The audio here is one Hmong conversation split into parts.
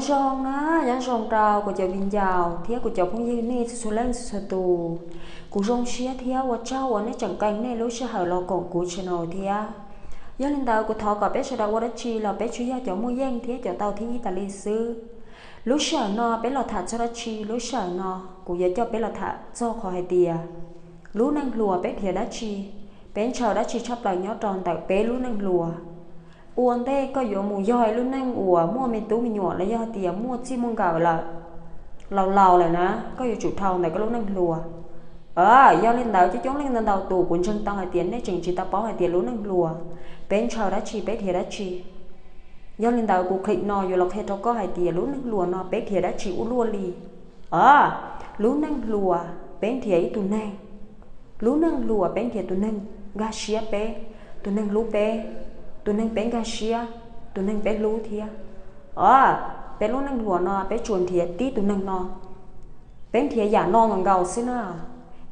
Zoo na, nyob zoo rau kuv cov viv ncaus thiab kuv cov phooj ywg nej txhua txhua leej txhua txhua tus. Kuv zoo siab thiab ua tsaug uas nej tseem qee nej lub sij hawm los koom kuv channel thiab. Yog li ntawd kuv thov kom peb sawv daws ua dab tsi los peb tsuas yog cov muaj yeej thiab cov tau thib ib tas li xwb. Lub sij hawm no peb los tham txog dab tsi? Lub sij hawm no kuv yuav coj peb los tham txog qhov hais tias lub neej hluas peb nrhiav dab tsi, peb ntshaw dab tsi tshaj plaws nyob rau ntawm peb lub neej hluas. Ua ntej koj yuav mus yog ib lub neej uas muaj me tub me nyuam los yog tias muaj txij muaj nkawm lawm, laus laus lawm na, koj yuav tsum dhau ntawm koj lub neej hluas. Yog li ntawd coob coob leej ntau tus kuv ntseeg tau hais tias nej tseem tsis tau paub hais tias lub neej hluas peb ntshaw dab tsi peb nrhiav dab tsi. Yog li ntawd kuv clip no yuav los qhia rau koj hais tias lub neej hluas no peb nrhiav dab tsi ua luaj li. Lub neej hluas peb nrhiav ib tug neeg. Lub neej hluas peb nrhiav tus neeg nkag siab peb, tus neeg hlub peb, tus neeg peb nkag siab, tus neeg peb hlub thiab. Peb lub neej hluas no peb tsuas nrhiav tib tus neeg no. Peb nrhiav yam no nkaus nkaus xwb na.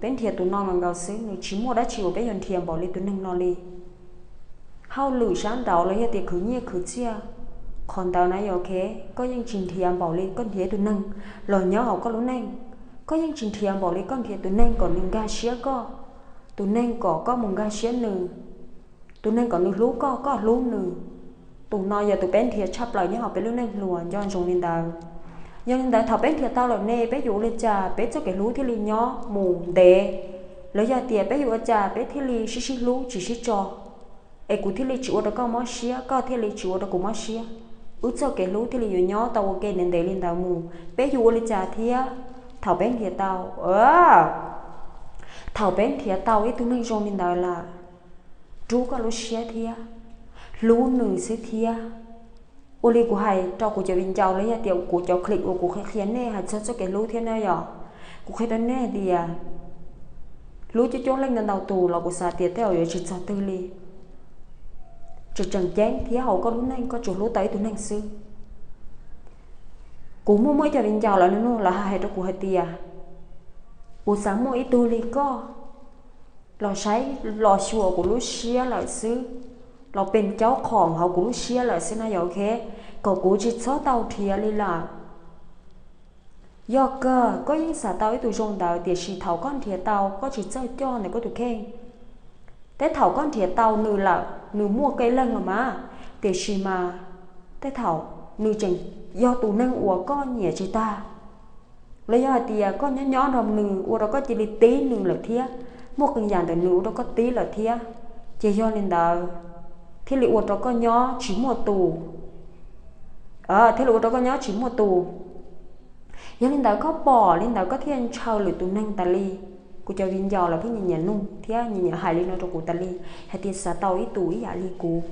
Peb nrhiav tus no nkaus nkaus xwb, nws tsis muaj dab tsi uas peb yuav nrhiav npaum li tus neeg no li. Hauj lwm sab nraud los yog tias khwv nyiaj khwv txiaj, qhov ntawd na yog ok, koj yeej tsis nrhiav npaum li koj nrhiav tus neeg los nyob hauv koj lub neej. Koj yeej tsis nrhiav npaum li koj nrhiav tus neeg kom nws nkag siab koj, tus neeg kom koj mus nkag siab nws, tus neeg kom nws hlub koj, koj hlub nws. Tus no yog tus peb nrhiav tshaj plaws nyob hauv peb lub neej hluas, nco ntsoov li ntawd. Yog li ntawd thaum peb nrhiav tau lawm ne peb yuav ua li cas peb txoj kev hlub thiaj li nyob mus ntev? Los yog tias peb yuav ua cas peb thiaj li sib sib hlub tsis sib tso? Es kuv thiaj li tsis ua rau koj mob siab, koj thiaj li tsis ua rau kuv mob siab. Wb txoj kev hlub thiaj li yuav nyob tau ua ke ntev ntev li ntawd mus. Peb yuav ua li cas thiab? Thaum peb nrhiav tau, thaum peb nrhiav tau ib tug neeg zoo li ntawd lawm, rub koj lub siab thiab, hlub nws xwb thiab. Ua li kuv hais rau kuv cov viv ncaus los yog tias kuv cov clip uas kuv qhia nej hais txog txoj kev hlub thiab na yom, kuv qhia rau nej hais tias hlub coob coob leej ntau ntau tus los kuv xav tias tej zaum yuav tsis txog twg li. Tseem tseem ceeb thiab hauv koj lub neej koj tsuas hlub tau ib tug neeg xwb. Kuv muaj muaj ib co viv ncaus lawv nug lawv hais rau kuv hais tias kuv xav muaj ib tug li koj los saib los xyuas kuv lub siab lawm xwb, los pes caub khoom hauv kuv lub siab lawm xwb na yom, ok, kom kuv tsis txhob tau nrhiav li lawm. Yog kawg koj yeej xav tau ib tug zoo ntawd tiam sis thaum koj nrhiav tau koj tsis txawj coj ntawm koj tus kheej. Tej thaum koj nrhiav tau nws lawm nws muaj kev leej los mas, tiam sis mas tej thaum nws tseem yog tus neeg uas koj nyiam tsis tag, los yog hais tias koj nyob nyob nrog nws ua rau koj cia li tib nws lawm thiab, muaj qee yam ntawm nws ua rau koj tib lawm thiab, ces yog li ntawd thiaj li ua rau koj nyob tsis muaj tus, thiaj li ua rau koj nyob tsis muaj tus. Yog li ntawd koj pom li ntawd koj thiaj ntshaw lwm tus neeg tas li. Kuv cov viv ncaus lawv thiaj nyiam nyiam nug thiab nyiam nyiam hais li no rau kuv tas li, hais tias xav tau ib tus ib yam li kuv,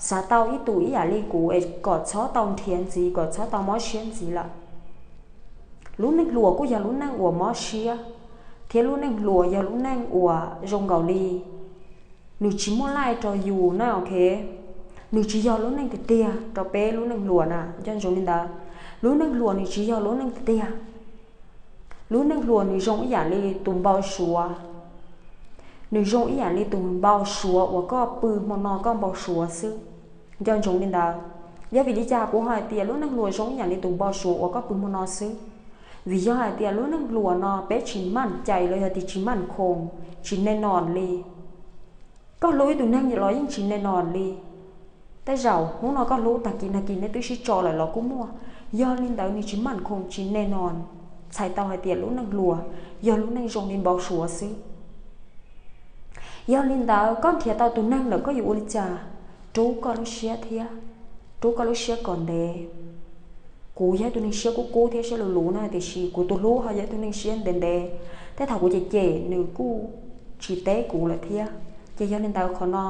xav tau ib tus ib yam li kuv es kom txhob tau nrhiav ntxiv, kom txhob tau mob siab ntxiv lawm. Lub neej hluas kuj yog lub neej uas mob siab, thiab lub neej hluas yog lub neej uas zoo nkaus li nws tsis muaj laij rau yus na, ok. Nws tsis yog lub neej tiag tiag rau peb lub neej hluas na, nco ntsoov li ntawd. Lub neej hluas nws tsis yog lub neej tiag tiag. Lub neej hluas nws zoo ib yam li tus npau suav. Nws zoo ib yam li tus npau suav uas koj pw hmo no koj npau suav xwb. Nco ntsoov li ntawd. Yog vim li cas kuv hais tias lub neej hluas zoo ib yam li tus npau suav uas koj pw hmo no xwb? Vim yog hais tias lub neej hluas no peb tsis maj cai los yog tias tsis maj khoom, tsis ne no li. Koj hlub ib tug neeg los yeej tsis ne no li. Tej zaum hnub no koj hlub, tag kis nag kis nej twb sib tso lawm los kuj muaj. Yog li ntawd nws tsis maj khoom tsis ne no, txhais tau hais tias lub neej hluas yog lub neej zoo li npau suav xwb. Yog li ntawd koj nrhiav tau tus neeg lawm koj yuav ua li cas? Rub koj lub siab thiab, rub koj lub siab kom ntev. Kuv yog ib tug neeg siab kub kub thiab siab luv luv na, tiam sis kuv tus hlub ho yog ib tug neeg siab ntev ntev. Tej thaum kuv cem cem nws kuj tsis teb kuv lawm thiab. Ces yog li ntawd qhov no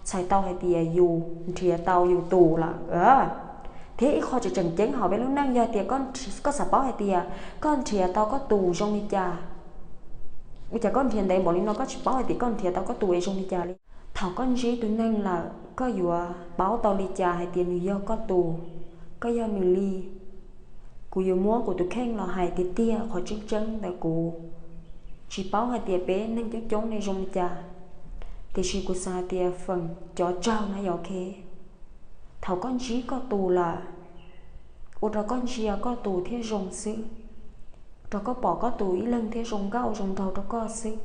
txhais tau hais tias yus nrhiav tau yus tus lawm. Thiab ib qho tseem tseem ceeb hauv peb lub neej yog tias koj xav paub hais tias koj nrhiav tau koj tus zoo li cas. Ua cas koj nrhiav ntev npaum li no koj tsis paub hais tias koj nrhiav tau koj tus es zoo li cas li? Thaum koj ntsib tus neeg lawm koj yuav paub tau li cas hais tias nws yog koj tus, koj yog nws li? Kuv yuav muab kuv tus kheej los hais tiag tiag qhov tseeb tseeb ntawm kuv. Tsis paub hais tias peb neeg coob coob ne zoo li cas, tiam sis kuv xav hais tias feem cov tsawg no yog ok. Thaum koj ntsib koj tus lawm, ua rau koj ntsia koj tus thiaj zoo xwb, rau koj pom koj tus ib leeg thiaj zoo nkauj zoo nraug rau koj xwb.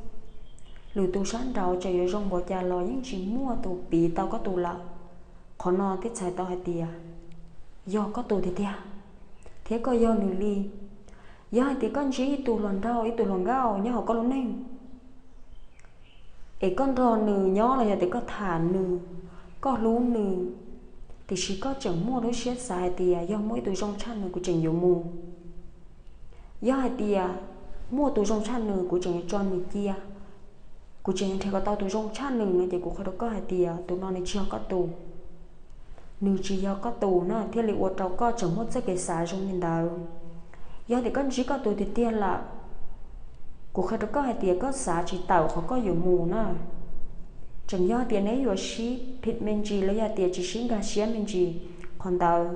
Lwm tus sab nraud txawm yuav zoo npaum cas los yeej tsis muaj tus piv tau koj tus lawm. Qhov no thiaj txhais tau hais tias yog koj tus tiag tiag, thiab koj yog nws li. Yog hais tias koj ntsib ib tug hluas nraug ib tug hluas nkauj nyob hauv koj lub neej, es koj nrog nws nyob los yog tias koj tham nws, koj hlub nws, tiam sis koj tseem muaj lub siab xav hais tias yog muaj ib tus zoo tshaj nws kuv tseem yuav mus. Yog hais tias muaj tus zoo tshaj nws kuv tseem yuav tso nws cia, kuv tseem yuav nrhiav kom tau tus zoo tshaj nws no ces kuv qhia rau koj hais tias tus no nws tsis yog koj tus. Nws tsis yog koj tus na thiaj li ua rau koj tseem muaj txoj kev xav zoo li ntawd. Yog tias koj ntsib koj tus tiag tiag lawm, kuv qhia rau koj hais tias koj xav tsis tawm qhov koj yuav mus na. Tseem yog tias neb yuav sib phim me ntsis los yog tias tsis sib nkag siab me ntsis, qhov ntawd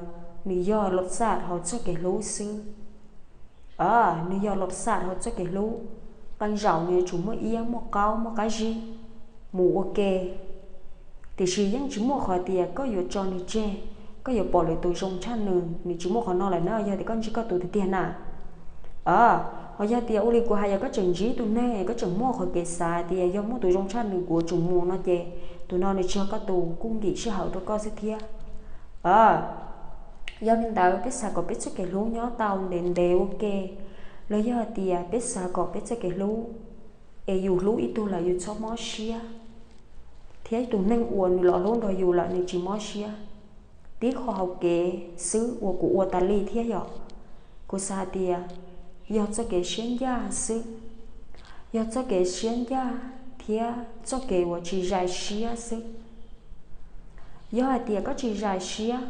nws yog lov xam hauv txoj kev hlub xwb. Nws yog lov xam hauv txoj kev hlub, qee zaum nws yuav tsum muaj iab muaj qaub muaj qab zib mus ua ke. Tiam sis yeej tsis muaj qhov tias koj yuav tso nws tseg, koj yuav pom lwm tus zoo tshaj nws, nws tsis muaj qhov no lawm na yog tias koj ntsib koj tus tiag tiag na. Ho yog tias ua li kuv hais yog koj tseem ntsib tus neeg koj tseem muaj qhov kev xav tias yog muaj tus zoo tshaj nws kuv yuav tsum mus no ces tus no nws tsis yog koj tus, kuj nkim sij hawm rau koj xwb thiab. Yog li ntawd peb xav kom peb txoj kev hlub nyob tau ntev ntev ua ke, los yog hais tias peb xav kom peb txoj kev hlub es yus hlub ib tug lawm yus txhob mob siab, thiab tus neeg uas nws los hlub nrog yus lawm nws tsis mob siab. Tib qho hauv kev xwb uas kuv ua tas li thiab yom, kuv xav hais tias yog txoj kev siab ncaj xwb, yog txoj kev siab ncaj thiab txoj kev uas tsis zais siab xwb. Yog hais tias koj tsis zais siab,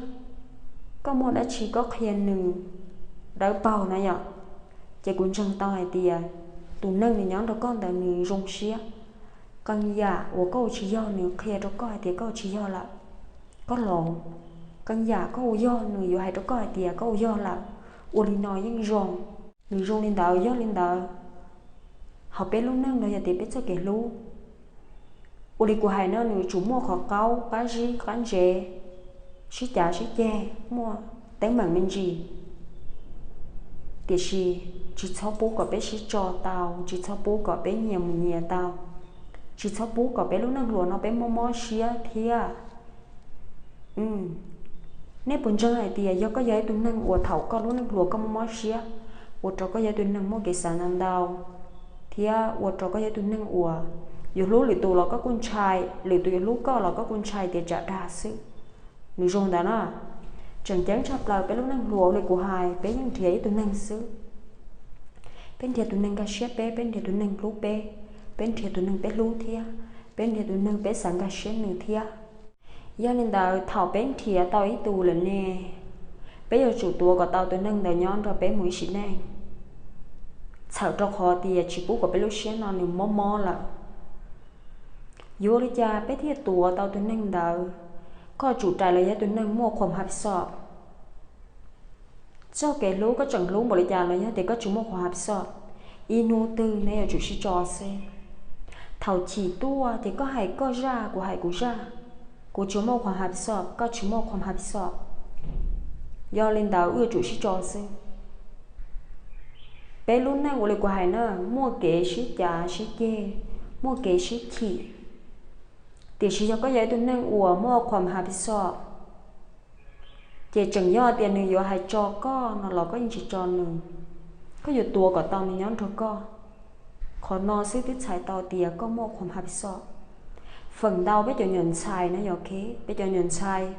koj muaj dab tsi koj qhia nws dawb paug na yom, ces kuv ntseeg tau hais tias tus neeg nws nyob nrog koj ntawd nws zoo siab. Qee yam uas koj ua tsis yog nws qhia rau koj hais tias koj ua tsis yog lawm, koj los. Qee yam koj ua yog nws yuav hais rau koj hais tias koj ua yog lawm, ua li no yeej zoo. Nws zoo li ntawd yog li ntawd, hauv peb lub neej los yog tias peb txoj kev hlub, ua li kuv hais no nws yuav tsum muaj qhov qaub qab zib qab ntsev, sib cav sib ceg, muaj teeb meem me ntsis. Tiam sis tsis txhob pub kom peb sib tso tau, tsis txhob pub kom peb nyias mus nyias tau, tsis txhob pub kom peb lub neej hluas no peb mob mob siab thiab. Nej puas ntseeg hais tias yog koj yog ib tug neeg uas thaum koj lub neej hluas koj mob mob siab, ua rau koj yog ib tug neeg muaj kev xav ntau ntau, thiab ua rau koj yog ib tug neeg uas yuav hlub lwm tus los koj kuj ntshai, lwm tus yuav hlub koj los koj kuj ntshai tias tsam dag xwb. Nws zoo ntawd na. Tseem ceeb tshaj plaws peb lub neej hluas ua li kuv hais peb yeej nrhiav ib tug neeg xwb. Peb nrhiav tus neeg nkag siab peb, peb nrhiav tus neeg hlub peb, peb nrhiav tus neeg peb hlub thiab, peb nrhiav tus neeg peb xav nkag siab nws thiab. Yog li ntawd thaum peb nrhiav tau ib tug lawm ne, peb yuav tsum tuav kom tau tus neeg ntawd nyob nrog peb mus ib sim neej, txhawm rau qhov tias tsis pub kom peb lub siab no nws mob mob lawm. Yuav ua li cas peb thiaj tuav tau tus neeg ntawd? Koj tsum rais los yog tus neeg muaj khuam hav pis xoj. Txoj kev hlub koj tseem hlub npaum li cas los yog tias koj tsis muaj khuam hav pis xoj, ib hnub twg neb yuav tsum sib tso xwb. Thaum chim tuaj ces koj hais koj zaj, kuv hais kuv zaj, kuv tsis muaj khuam hav pis xoj, koj tsis muaj khuam hav pis xoj. Yog li ntawd wb yuav tsum sib tso xwb. Peb lub neej ua li kuv hais na, muaj kev sib cav sib ceg, muaj kev sib chim. Tiam sis yog koj yog ib tug neeg uas muaj khuam hav pis xoj, ces tseem yog tias nws yuav hais tso koj no los koj yeej tsis tso nws. Koj yuav tuav kom tau nws nyob nrog koj. Qhov no xwb twb txhais tau tias koj muaj khuam hav pis xoj. Feem ntau peb cov nyuam ntxhais na yom, peb cov nyuam ntxhais,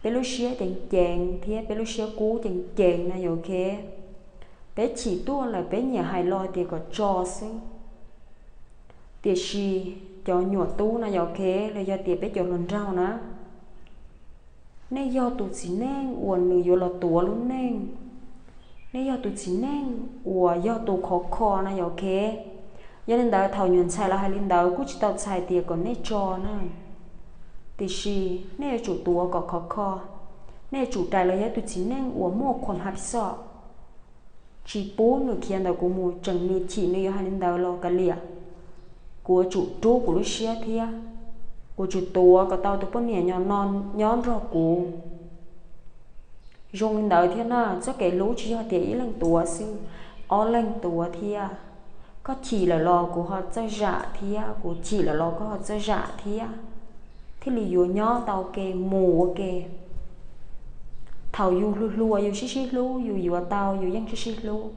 peb lub siab ceev ceev thiab peb lub siab kub ceev ceev na yom, peb chim tuaj lawm peb nyiam hais los tias kom tso xwb. Tiam sis cov nyuam tub na yom, los yog tias peb cov hluas nraug na, nej yog tus txiv neej uas nws yuav los tuav lub neej. Nej yog tus txiv neej uas yog tus khov kho na yom. Yog li ntawd thaum nyuam ntxhais los hais li ntawd kuj tsis tau txhais tias kom nej tso na. Tiam sis nej yuav tsum tuav kom khov kho. Nej yuav tsum rais los yog tus txiv neej uas muaj khuam hav pis xoj. Tsis pub nws khiav ntawm kuv mus, tseem nws chim nws yuav hais li ntawd los kav liam, kuv yuav tsum rub kuv lub siab thiab, kuv yuav tsum tuav kom tau tus poj niam nyob nrog kuv. Zoo li ntawd thiab na, txoj kev hlub tsis yog tias ib leeg tuav xwb, ob leeg tuav thiab. Koj chim lawm los kuv ho txawj zam thiab, kuv chim lawm los koj ho txawj zam thiab, thiaj li yuav nyob tau ke mus ua ke. Thaum yus hluas hluas yus sib sib hlub, yus yuav tau yus yeej sib sib hlub.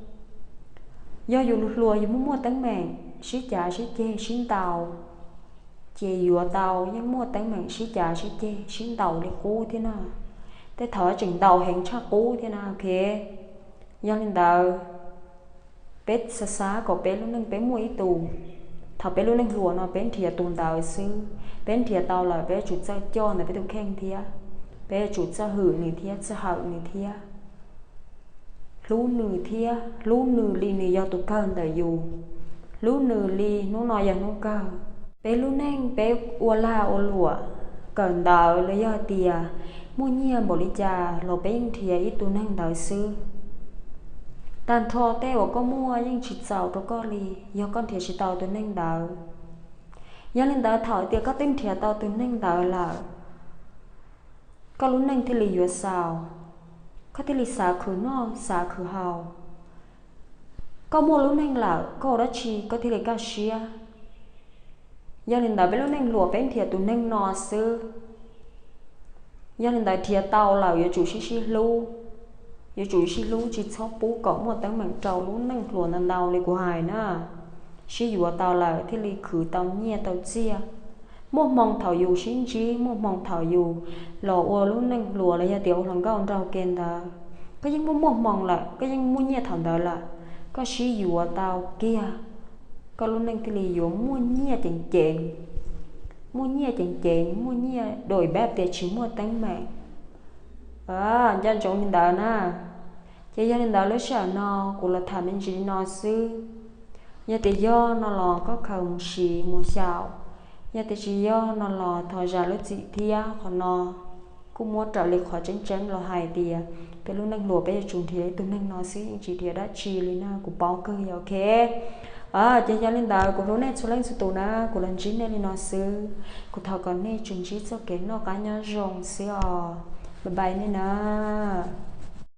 Yog yus hluas hluas yus muaj muaj teeb meem sib cav sib ceg sib ntaus, ces yuav tau yeej muaj teeb meem sib cav sib ceg sib ntaus li qub thiab na. Tej thaum tseem ntaus heev tshaj qub thiab na, ok. Yog li ntawd, peb xav xav kom peb lub neej peb muaj ib tus, thaum peb lub neej hluas no peb nrhiav tus ntawd xwb, peb nrhiav tau lawm peb yuav tsum txawj coj ntawm peb tus kheej thiab, peb yuav tsum txawj hwm nws thiab, txawj hawm nws thiab, hlub nws thiab, hlub nws li nws yog tus kawg ntawm yus, hlub nws li hnub no yog hnub kawg. Peb lub neej peb ua lag ua luam, kawm ntawv los yog tias muaj nyiaj npaum li cas los peb yeej nrhiav ib tug neeg ntawd xwb. Tag nrho tej uas koj muaj yeej tsis txaus rau koj li, yog koj nrhiav tsis tau tus neeg ntawd. Yog li ntawd thaum tias koj twb nrhiav tau tus neeg ntawd lawm, koj lub neej thiaj li yuav xaus, koj thiaj li xav khwv noj xav khwv haus. Koj muaj lub neej lawm koj ua dab tsi koj thiaj li kaj siab. Yog li ntawd peb lub neej hluas peb nrhiav tus neeg no xwb. Yog li ntawd nrhiav tau lawm yuav tsum sib sib hlub, yuav tsum sib hlub tsis txhob pub kom muaj teeb meem rau lub neej hluas ntau ntau li kuv hais na. Sib yuav tau lawm thiaj li khwv tau nyiaj tau txiaj. Muaj hmoo thaum yus sib ntsib, muaj hmoo thaum yus los ua lub neej hluas los yog tias ua hluas nkauj nraug ke ntawd, koj yeej muaj muaj hmoo lawm, koj yeej muaj nyiaj thaum ntawd lawm, koj sib yuav tau kiag, koj lub neej thiaj li yuav muaj nyiaj ceev ceev, muaj nyiaj ceev ceev, muaj nyiaj dua pab tias tsis muaj teeb meem. Nco ntsoov li ntawd na. Ces yog li ntawd lub sij hawm no kuv los tham me ntsis li no xwb. Yog tias yog no los koj khaws mus siv mus xyaum, yog tias tsis yog no los thov zam lub txim thiab. Qhov no kuj muab raws li qhov tseeb tseeb los hais tias peb lub neej hluas peb yuav tsum nrhiav ib tug neeg no xwb, yeej tsis nrhiav dab tsi li na, kuv paub kawg yog ok. Ces yog li ntawd kuv hlub nej txhua leej txhua tus na, kuv los ntsib nej li no xwb. Kuv thov kom nej tsuas ntsib txoj kev noj qab nyob zoo xwb os. Bye bye nej na.